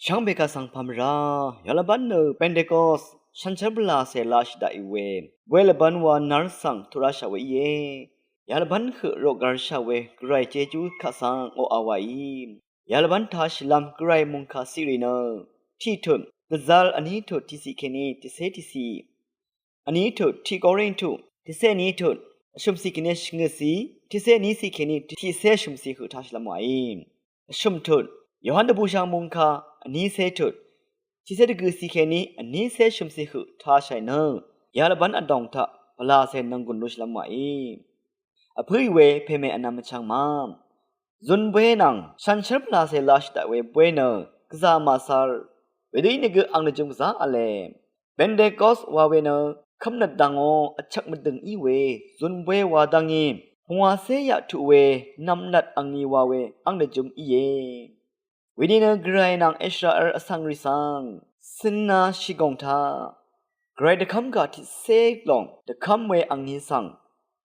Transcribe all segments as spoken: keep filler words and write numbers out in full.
Shvngbe kaq svng pà mvrá yalvbán nø Pentecost shànshér pvlàcè lashì daqì we bwe lvbán wa nv́r svng tuq ráshaq we íe. Yalvbán høq roqgvrshaq we Gvray Jejú kaq svng oqà waí. Yalvbán tashìlv́m Gvray mòngkà ciqrì nø tiq tut gvzv́l vní tut tiqciq kèní tiqcé tiqciq, vní tut tiq Korintu tiqcé vní tut vshø̀mciq kèní shvngøtciq tiqcé vníciq kèní tiqcé vshø̀mciq høq tashìlv́m waí. Vshø̀m tut Yohan dvbùshv̀ng mòngkà vnícé tut tiqcé dvgø̀ciq kèní vnícé vshø̀mciq høq tashàì nø yalvbán vdòng taq pvlàcè nònggùn lushìlv́m waí. Vpǿì we pèmè vnvm vchvng ma. Zun bwe nvng shànshér pvlàcè lashì daq we bwe nø gvzà màcvr. Wedø ínìgø ang dvjøm gvzà v̄le. Pentecost wa we nø kv́mnøt dvngò vchvk mvdø̀ng í we zun bwe wa dvngí pungwacé yaq tuq we nv̀mlat angni wa we ang dvjøm íe. Wedø nø Gvray nvng Israel vsvng rì svng cønna shìgòng taq Gvray dvkv́m gà tiqcé lòng dvkv́m we angni svng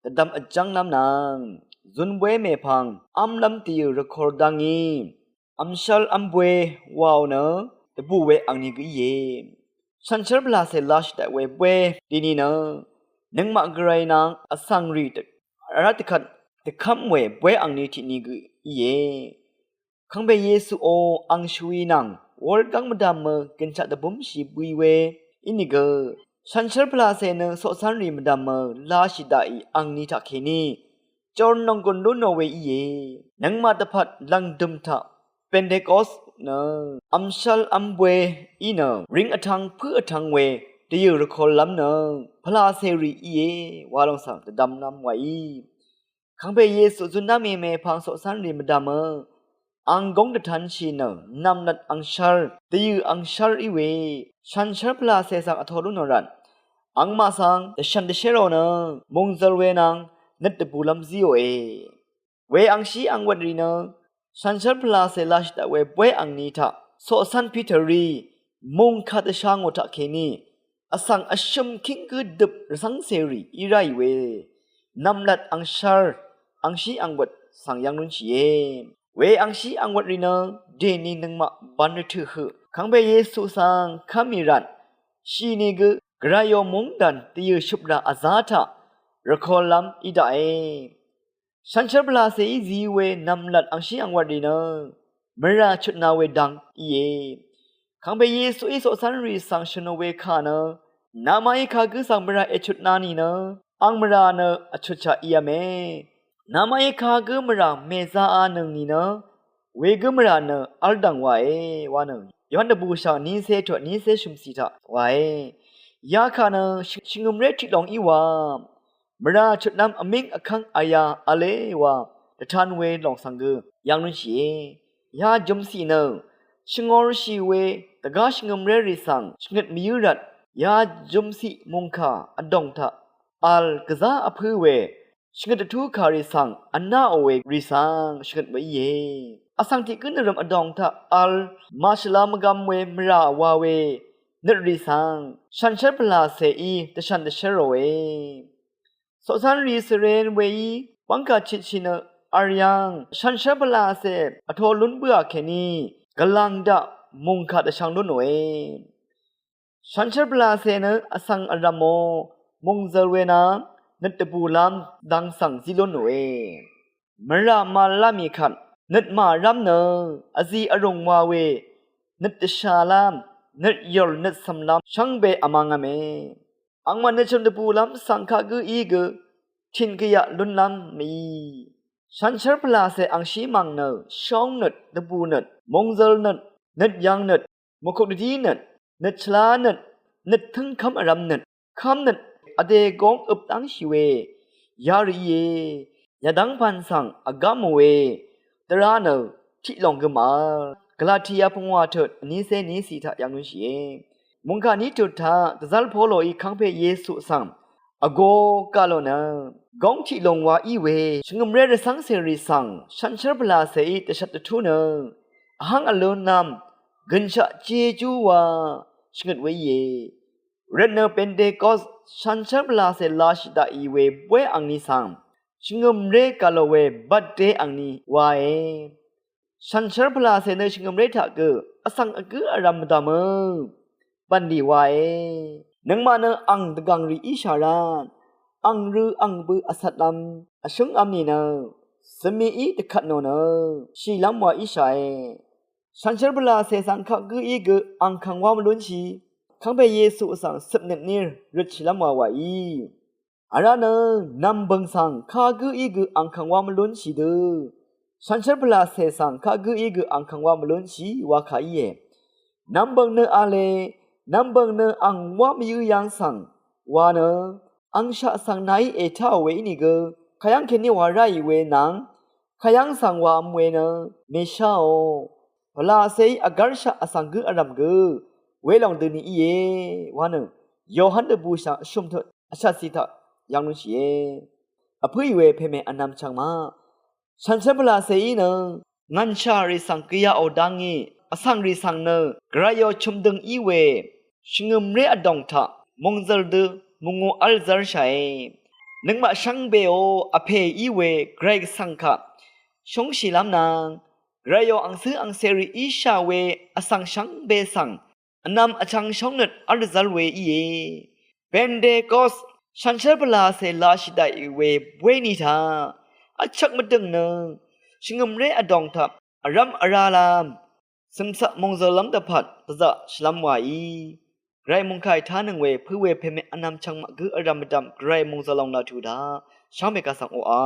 dvdvm vjv́nglv́m nvng zun bwe mèpvng v́mlv́m dvyø̀ rvkor dvngí vmshv́l v́m bwe waò nø dvbù we angni gø íe. Shànshér pvlàcè lashì daq we bwe dini nø nøngmaq Gvray nvng vsvng rì dv- vrá dvkvt dvkv́m we bwe angni tiqni gø íe. Kangpe Yesuò ang shvwi nvng wurgáng mvdv̀mø gønshaq dvbúmshì bøi we ínìgø shànshér pvlàcè nø coqcv́nrì mvdv̀mø lashì daqì angni taqkèní jor nònggùn lú nò we íe. Nøngmaq dvpvt lv̀ngdø̀m taq Pentecost nø vmshv́l v́m bwe í nø ring vtvng pǿ vtvng we dvyø̀ rvkollv́m nø pvlàcèrì íe wa lòng svng dvdvmlv́m waí. Kangpe Yesu zun dá mèmè pvng coqcv́nrì mvdv̀mø ang góng dvtanshì nø nv̀mlat angshv́r dvyø̀ angshv́r í we shànshér pvlàcè svng vtō lú nò rvt angmaq svng dvshv̀n dvshérò nø mòngzøl we nvng nøt dvbùlv́m zíòe. We angshí angwvtrì nø shànshér pvlàcè lashì daq we bwe angni taq coqcv́n Piterí mòngkà dvsha ngò taqkèní vsvng vshøm kíng gǿ døp rvcv́ngcèrì í ráì we nv̀mlat angshv́r angshí angwvt svng yv́ng lúnshìe. We angshí angwvtrì nø dèni nøngmaq ban rvtø̀ høq kangpe Yesu svng kv́mì rvt shìni gø Gvrayò móngdàn dvyø̀ shøprà vzá taq rvkollv́m í daqe. Shànshér pvlàcèí zi we nv̀mlat angshí angwvtrì nø mvrà chutna we dang íe. Kangpe Yesuí coqcv́nrì svng shø̀nò we kà nø namaqí kagǿ svng mvrà èchutna nìnø ang mvrà nø vchutshaq íáme. Namaqí kagǿ mvrà mèzāānøng nìnø wegǿ mvrà nø v́ldv̀ng wae wa nø Yohan dvbùshv̀ng vnícé tut vnícé shø̀mcì taq wae. Yakà nø shvngø̀mré tiqlòng í wa mvrà chutnv́m vmíng vkv́ng vya v̄le wa dvtan we lòng svng gø yv́ng lúnshìe. Ya jømciq nø shvngorshì we dvgá shvngø̀mrérì svng shvngøt mvyǿ rvt ya jømciq mòngkà vdòng taq vl gvzá vpǿ we shvngøt dvtú kàrì svng vnáò we rì svng shvngøt we íe. Vsvng tiq gǿ nvrø̀m vdòng taq vl màshvla mvgvm we mvrà wa we nøtrì svng shànshér pvlàcèí dvshv̀n dvshéròe. Coqcv́nrì svren weí bv́ngkà chitshì nø vr yv́ng shànshér pvlàcè vtō lún bǿà kèní gvlàng daq mòngkà dvshvng lúnòe. Shànshér pvlàcè nø vsvng vrv̀mò mòngzøl we nvng nøt dvbùlv́m dang svng zí lúnòe. Mvrà màvlá mì kvt nøt màrv́m nø vzì vrùng wa we nøt dvshàlv́m nøt yòr nøt cv̀mlv́m shvngbe vmvngv̄me. Angmaq nøtshø̀m dvbùlv́m svng kagǿ í gø tìn gvyaq lúnlv́m mìí. Shànshér pvlàcè angshí mv̀ng nø shóng nøt, dvbù nøt, mòngzøl nøt, nøt yv̄ng nøt, mvkuk dvdí nøt, nøt shvlá nøt, nøt tǿngkv́m vrv̄m nøt, kv́m nøt vdè góng øp dv́ngshì we yarì íe. Yadv́ng pv̀n svng vgámò we dvrá nø tiqlòng gø màvl. Galatia pungwà tut vnícé níciq taq yv̄ng lúnshìe. Mòngkà ní tut taq dvzv́r Poloí kangpe Yesu svng vgō gà lò nø góng tiqlòng wa í we shvngø̀mré rvcv́ngcèrì svng shànshér pvlàcèí dvshvt dvtú nø vháng vlúnlv́m gø̀nshaq jejú wa shvngøt we íe. Rvt nø Pentekost shànshér pvlàcè lashì daqì we bóy angni svng shvngø̀mré gà lò we batdé angni wae. Shànshér pvlàcè nø shvngø̀mré taq gø vsvng vgǿ vrv̄m mvdv̀mø bv̀nlì wae. Nøngmaq nø ang dvgv̀ngrì íshà rvt ang rø ang bø vcvtlv́m vshǿngv́m nìnø, cø̀miq í dvkvt nò nø shìlv́m wa íshàe. Shànshér pvlàcè svng kagǿí gø angkv̀ng wá mvlúnshì, kàngpè Yesu svng cøpnøt nír røtshìlv́m wa wàí. Vrá nø nv̀mbø̀ng svng kagǿí gø angkv̀ng wá mvlúnshì dø, shànshér pvlàcè svng kagǿí gø angkv̀ng wá mvlúnshì wa kà íe. Nv̀mbø̀ng nø a le, nv̀mbø̀ng nø ang wá mvyǿ yv́ng svng wa nø angshaq svng nàí ètáò we ínìgø, kayv́ng kèní wa ráì we nvng kayv́ng svng wa vm we nø mèsháò. Pvlàcèí vgv́rshaq vsvng gǿ vrv̀m gø welòng døni íe wa nø Yohan dvbùshà vshùm tut vshàcì taq yv̀ng lúnshìe. Vpǿì we pèmè vnvm chvngmaq, shànshér pvlàcèí nø ngv̀nshà rì svng gvyaqò dá ngí, vsvng rì svng nø gvrayò chø̀mdøng í we shvngø̀mré vdòng taq mòngzø̀l dø mvngū v́l zv́rshàe. Nøngmaq shvngbeò vpè í we gvray svng kaq shóngshìlv́m nvng, gvrayò angcǿ angcèrì íshà we vsvng shvngbe svng vnvm vchvng shóngnøt v́l dvzv́r we íe. Pentekos shànshér pvlàcè lashì daqì we bwéni taq vchvk mvdø̀ng nø shvngø̀mré vdòng taq vrv́m vrálv́m cø̀mcaq mòngzø̀llv́m dvpvt dvzaqshìlv́m wàí. Gvray mòngkàì tánøng we pǿ we pèmè vnvm chvngmaq gǿ vrv̀m mvdv̀m gvray mòngzø̀l lòng laq tuq daq shvngbe kaq svng oqà.